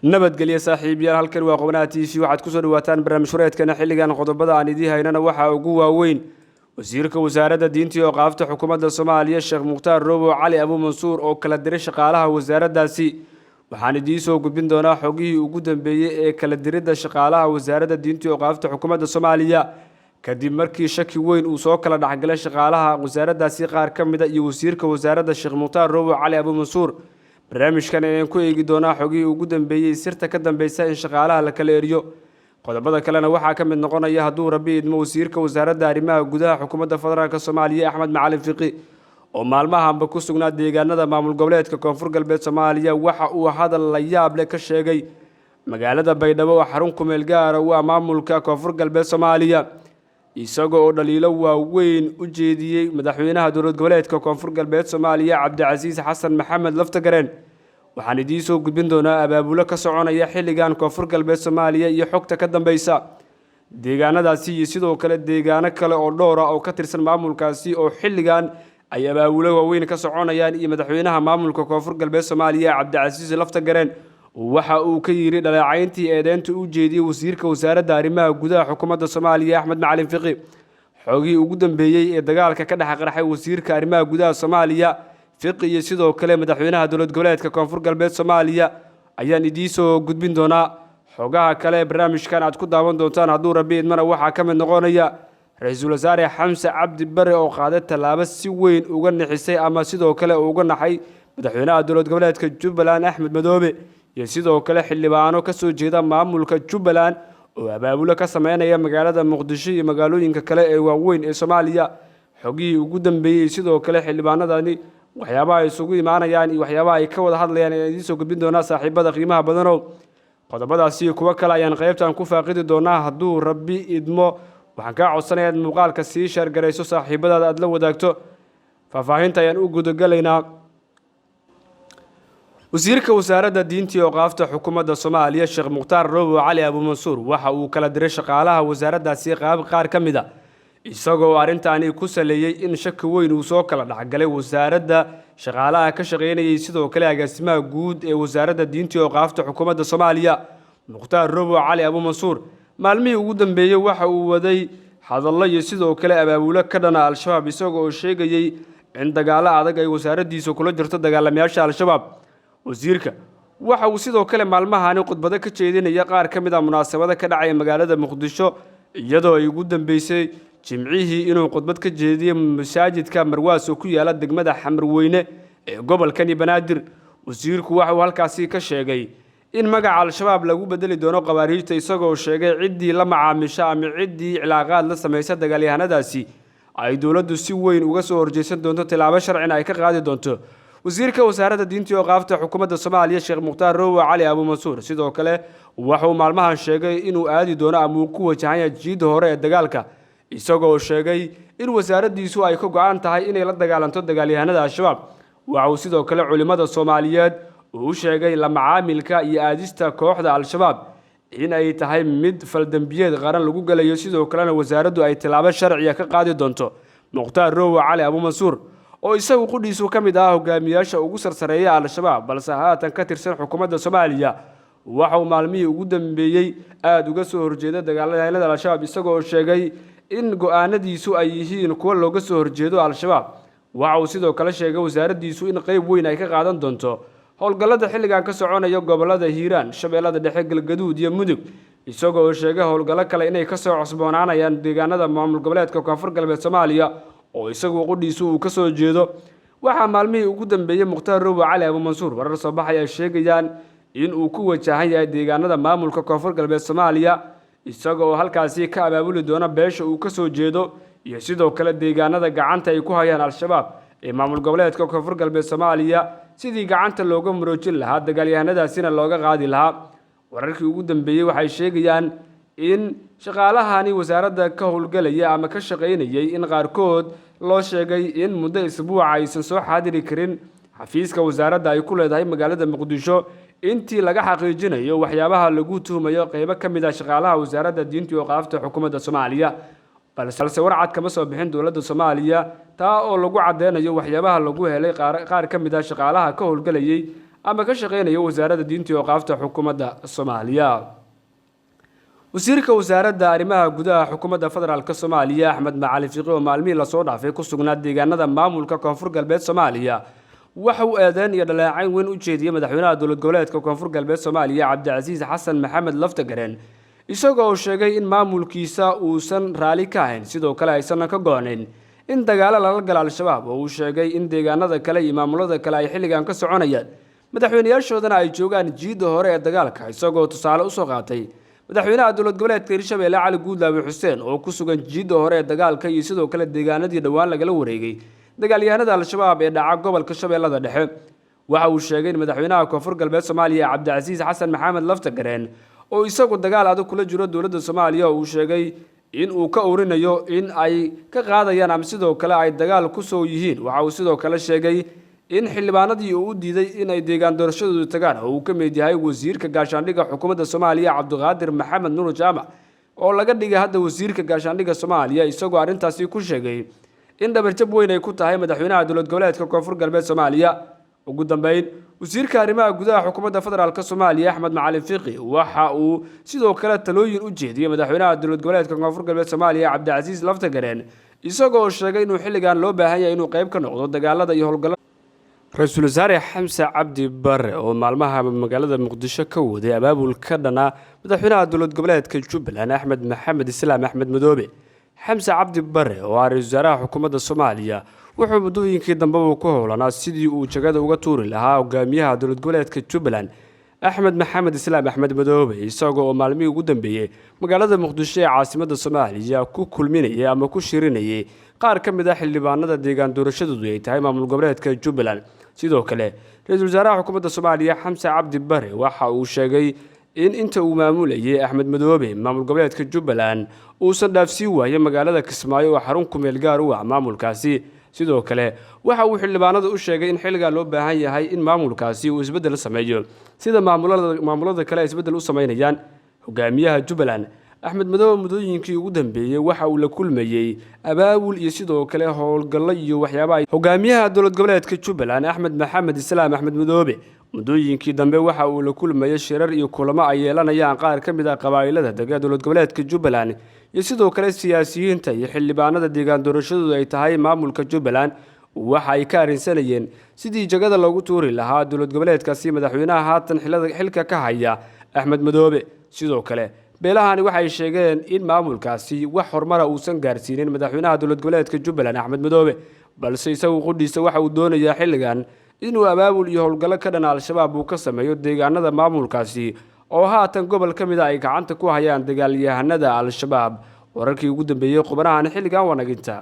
Nabadgelyo saaxiibayaal, halkan waa Qubanaha TV. Waxaad kusoo dhawaataan barnaamij hureedkana. Xilligan qodobada aan idiin haynana waxaa ugu waaweyn wasiirka wasaaradda diinta iyo awqaafta xukuumadda Soomaaliya, Sheekh Mukhtaar Robow Cali Abu Mansuur, oo kala diray shaqaalaha wasaaraddaasi. Waxaan idiin soo gudbin doonaa xogihii ugu dambeeyey ee kala diridda shaqaalaha wasaaradda diinta iyo awqaafta xukuumadda Soomaaliya, kadib markii shaki weyn uu soo kala dhexgalay shaqaalaha wasaaraddaasi qaar ka mida iyo wasiirka wasaaradda, Sheekh Mukhtaar Robow Cali Abu Mansuur. Barnaamijkan ayaan ku eegi doonaa xogihii ugu dambeeyey, sirta ka dambeysa in shaqaalaha la kala eriyo. Qodobada kalena waxaa ka mid noqonaya, hadduu Rabbi idmo, wasiirka wasaaradda arrimaha gudaha xukuumadda federaalka Soomaaliya, Axmed Macalin Fiqi, oo maalmahanba ku sugnaa deegaanada maamul goboleedka Koonfur Galbeed Soomaaliya, waxa uu hadal la yaab leh ka sheegay magaalada Baydhabo oo xarun kumeel gaara u ah maamulka Koonfur Galbeed Soomaaliya, isagoo oo dhaliilo waaweyn u jeediyey madaxweynaha dowlad goboleedka Koonfur Galbeed Soomaaliya, Cabdicasiis Xasan Maxamed Laftagareen. Waxaan idiin soo gudbin doonaa abaabulo ka soconaya xilligan Koonfur Galbeed Soomaaliya iyo xogta ka dambeysa deegaanadaasi, iyo sidoo kale deegaano kale oo dhowra oo ka tirsan maamulkaasi oo xilligan ay abaabulo waaweyn ka soconayaan, iyo madaxweynaha maamulka Koonfur Galbeed Soomaaliya, Cabdicasiis Laftagareen, waxa uu ka yidhi dhaleecayntii eedeynta u jeediyey wasiirka wasaaradda arrimaha gudaha xukuumadda Soomaaliya, Axmed Macalin Fiqi. Xogihii ugu dambeeyey ee dagaalka ka dhex qarxay wasiirka arrimaha gudaha Soomaaliya Fiqi iyo sidoo kale madaxweynaha dowlad goboleedka Koonfur Galbeed Soomaaliya ayaan idiin soo gudbin doonaa. Xogaha kale ee barnaamijkan aad ku daawan doontaan, hadduu Rabbi idmana, waxaa ka mid noqonaya ra-iisul wasaare Xamse Cabdi Bare oo qaaday tallaabo si weyn uga nixisay ama sidoo kale uga naxay madaxweynaha dowlad goboleedka Jubbaland, Axmed Madoobe, iyo sidoo kale xildhibaano ka soo jeeda maamulka Jubbaland oo abaabulo ka sameynaya magaalada Muqdisho iyo magaalooyinka kale ee waaweyn ee Soomaaliya. Xogihii ugu dambeeyey, sidoo kale xildhibaanadani waxyaabaha ay isugu imaanayaan iyo waxyaabaha ay ka wada hadlayaan ayaan idiin soo gudbin doonaa. Saaxiibada qiimaha badanow, qodobadaasi iyo kuwo kale ayaan qaybtan ku faaqidi doonaa, hadduu Rabbi idmo. Waxaan kaa codsanaya inaad muuqaalka sii share garayso, saaxiibadaada aada la wadaagto. Faahfaahinta ayaan u gudagalaynaa. Wasiirka wasaaradda diinta iyo awqaafta xukuumadda Soomaaliya, Sheekh Mukhtaar Robow Cali Abuumansuur, waxa uu kala diray shaqaalaha wasaaraddaasi qaab qaar ka mid a, isagoo arrintaani ku saleeyey in shaki weyn uu soo kala dhexgalay wasaaradda shaqaalaha ka shaqaynayay, sidoo kale agaasimaha guud ee wasaaradda diinta iyo awqaafta xukuumadda Soomaaliya. Mukhtaar Robow Cali Abuumansuur maalmihii ugu dambeeyey waxa uu waday hadallo iyo sidoo kale abaabulo ka dhana Al-Shabaab, isagoo oo sheegayey in dagaallo adag ay wasaaraddiisu kula jirto dagaalamayaasha Al-Shabaab. Wasiirka waxa uu sidoo kale maalmahani khudbado ka jeedinaya qaar ka mid a munaasabada ka dhacaya magaalada Muqdisho, iyadoo ay ugu dambeysay Jimcihii inuu khudbad ka jeediyey masaajidka Marwaas oo ku yaala degmada Xamarweyne ee gobolkani Banaadir. Wasiirku waxa uu halkaasi ka sheegay in magaca Al-Shabaab lagu bedeli doono Khawaariijta, isagoo sheegay ciddii la macaamisha ama ciddii cilaaqaad la samaysa dagaalyahanadaasi ay dowladdu si weyn uga soo horjeysan doonto, tilaabo sharcina ay ka qaadi doonto. Wasiirka wasaaradda diinta iyo awqaafta xukuumadda Soomaaliya, Sheekh Mukhtaar Robow Cali Abuumansuur, sidoo kale waxauu maalmahan sheegay inuu aadi doono ama uu ku wajahan yahay jiidda hore ee dagaalka, isagoo sheegay in wasaaraddiisu ay ka go-an tahay inay la dagaalanto dagaalyahanada Al-Shabaab. Waxa uu sidoo kale culimmada Soomaaliyeed uu u sheegay la macaamilka iyo aadista kooxda Al-Shabaab in ay tahay mid faldembiyeed qaran lagu galayo, sidoo kalena wasaaraddu ay tilaabo sharciya ka qaadi doonto. Mukhtaar Robow Cali Abuumansuur, oo isagu qudhiisu ka mid ah hogaamiyaasha ugu sarsareeya Al-Shabaab, balse haatan ka tirsan xukuumadda Soomaaliya, waxa uu maalmihii ugu dambeeyey aada uga soo horjeeda dagaalyahanada Al-Shabaab, isagoo sheegay in go-aanadiisu ay yihiin kuwo looga soo horjeedo Al-Shabaab. Waxa uu sidoo kale sheegay wasaaraddiisu in qeyb weyn ay ka qaadan doonto howlgallada xilligan ka soconaya gobollada Hiiraan, Shabeellada Dhexe, Galgaduud iyo Mudug, isagoo sheegay howlgallo kale inay kasoo cusboonaanayaan deegaanada maamul goboleedka Koonfur Galbeed Soomaaliya oo isagu qudhiisu uu kasoo jeedo. Waxaa maalmihii ugu dambeeyey Mukhtaar Robow Cali Abuumansuur warar soo baxay ay sheegayaan in uu ku wajahan yahay deegaanada maamulka Koonfur Galbeed Soomaaliya, isaga oo halkaasi ka abaabuli doona beesha uu kasoo jeedo iyo sidoo kale deegaanada gacanta ay ku hayaan Al-Shabaab ee maamul goboleedka Koonfur Galbeed Soomaaliya, sidii gacanta looga maroojin lahaa, dagaalyahanadaasina looga qaadi lahaa. Wararkii ugu dambeeyey waxay sheegayaan in shaqaalahani wasaaradda ka howlgelaya ama ka shaqaynayay in qaarkood loo sheegay in muddo isbuuca aysan soo xaadiri karin xafiiska wasaaradda ay ku leedahay magaalada Muqdisho, intii laga xaqiijinayo waxyaabaha lagu tuhumayo qeybo ka mid ah shaqaalaha wasaaradda diinta iyo awqaafta xukuumadda Soomaaliya. Balse warcad kama soo bixin dowladda Soomaaliya taa oo lagu caddeynayo waxyaabaha lagu helay qaar ka mid ah shaqaalaha ka howlgelayay ama ama ka shaqeynaya wasaaradda diinta iyo awqaafta xukuumadda Soomaaliya. Wasiirka wasaaradda arrimaha gudaha xukuumadda federaalk Soomaaliya Axmed Macalin Fiqi oo maalmihii lasoo dhaafay ku sugnaa deegaanada maamulka Koonfur Galbeed Soomaaliya waxa uu eedeyn iyo dhaleecayn weyn u jeediyey madaxweynaha dowlad goboleedka Koonfur Galbeed Soomaaliya Cabdicasiis Xasan Maxamed Laftagareen, isagoo sheegay in maamulkiisa uusan raali ka ahayn, sidoo kale aysan ka go-nayn in dagaalo lala gala Al-Shabaab, oo uu sheegay in deegaanada kale iyo maamulada kale ay xilligan ka soconayaan, madaxweynayaashoodana ay joogaan jiidda hore ee dagaalka, isagoo tusaale usoo qaatay madaxweynaha dowlad goboleedka Hirshabeelle Cali Guudlaabe Xuseen oo ku sugan jiidda hore ee dagaalka iyo sidoo kale deegaanadii dhowaan lagala wareegay dagaalyahanada Al-Shabaab ee dhaca gobolka Shabeellada Dhexe. Waxa uu sheegay in madaxweynaha Koonfur Galbeed Soomaaliya Cabdicasiis Xasan Maxamed Laftagareen oo isagu dagaal adag kula jiro dowladda Soomaaliya oo uu sheegay in uu ka urinayo in ay ka qaadayaan ama sidoo kale ay dagaal ku soo yihiin. Waxa uu sidoo kale sheegay in xildhibaanadii uu u diiday in ay deegaan doorashadoodu tagaan, oo uu ka mid yahay wasiirka gaashaandhigga xukuumadda Soomaaliya Cabdiqaadir Maxamed Nuur Jaamac oo laga dhigay hadda wasiirka gaashaandhigga Soomaaliya, isagoo arrintaasi ku sheegay in dhabarjab weyn ay ku tahay madaxweynaha dowlad goboleedka Koonfur Galbeed Soomaaliya. Ugu dambeyn, wasiirka arrimaha gudaha xukuumadda federaalk Soomaaliya Axmed Macalin Fiqi waxa uu sidoo kale talooyin u jeediyey madaxweynaha dowlad goboleedka Koonfur Galbeed Soomaaliya Cabdicasiis Laftagareen, isagoo sheegay inuu xilligan loo baahan yahay inuu qayb ka noqdo dagaalada iyo howlgallada. Ra-iisul wasaare Xamse Cabdi Bare oo maalmaha magaalada Muqdisho ka waday abaabul ka dhana madaxweynaha dowlad goboleedka Jubbaland Axmed Maxamed Islaam Axmed Madoobe. Xamse Cabdi Bare oo ah ra-iisul wasaaraha xukuumadda Soomaaliya wuxuu muddooyinkii dambeba ku howlanaa sidii uu jagada uga tuuri lahaa hogaamiyaha dowlad goboleedka Jubbaland Axmed Maxamed Islaam Axmed Madoobe, isagoo oo maalmihii ugu dambeeyey magaalada Muqdisho ee caasimadda Soomaaliya ku kulminayay ama ku shirinayay qaar ka mid ah xildhibaanada deegaan doorashadoodu ay tahay maamul goboleedka Jubbaland. Sidoo kale, ra-iisul wasaaraha xukuumadda Soomaaliya Xamse Cabdi Bare waxa uu sheegay in inta uu maamulayay Axmed Madoobe maamul goboleedka Jubbaland uusan dhaafsiin waayay magaalada Kismaayo oo xarun kumeel gaar u ah maamulkaasi. Sidoo kale, waxa uu xildhibaanada u sheegay in xilligaa loo baahan yahay in maamulkaasi uu isbeddel sameeyo sida maamulada kale ay isbeddel u samaynayaan. Hogaamiyaha Jubbaland Axmed Madoobe muddooyinkii ugu dambeeyey waxa uu la kulmayey abaabul iyo sidoo kale howlgallo iyo waxyaabaha. Hogaamiyaha dowlad goboleedka Jubbaland Axmed Maxamed Islaam Axmed Madoobe muddooyinkii dambe waxa uu la kulmayay shirar iyo kulamo ay yeelanayaan qaar ka mid ah qabaa'ilada dega dowlad goboleedka Jubbaland iyo sidoo kale siyaasiyiinta iyo xildhibaanada deegaan doorashadoodu ay tahay maamulka Jubbaland. Waxa ay ka arrinsanayeen sidii jagada loogu tuuri lahaa dowlad goboleedkaasi madaxweynaha haatan xilka ka haya Axmed Madoobe. Sidoo kale, beelahani waxay sheegeen in maamulkaasi wax horumara uusan gaarsiinin madaxweynaha dowlad goboleedka Jubbaland Axmed Madoobe, balse isagu qudhiisa waxa uu doonayaa xilligan inuu abaabul iyo howlgallo ka dhana Al-Shabaab uu ka sameeyo deegaanada maamulkaasi oo haatan gobol ka mid a ay gacanta ku hayaan dagaalyahanada Al-Shabaab. Wararkii ugu dambeeyey qubanahan xilligan waa naginta.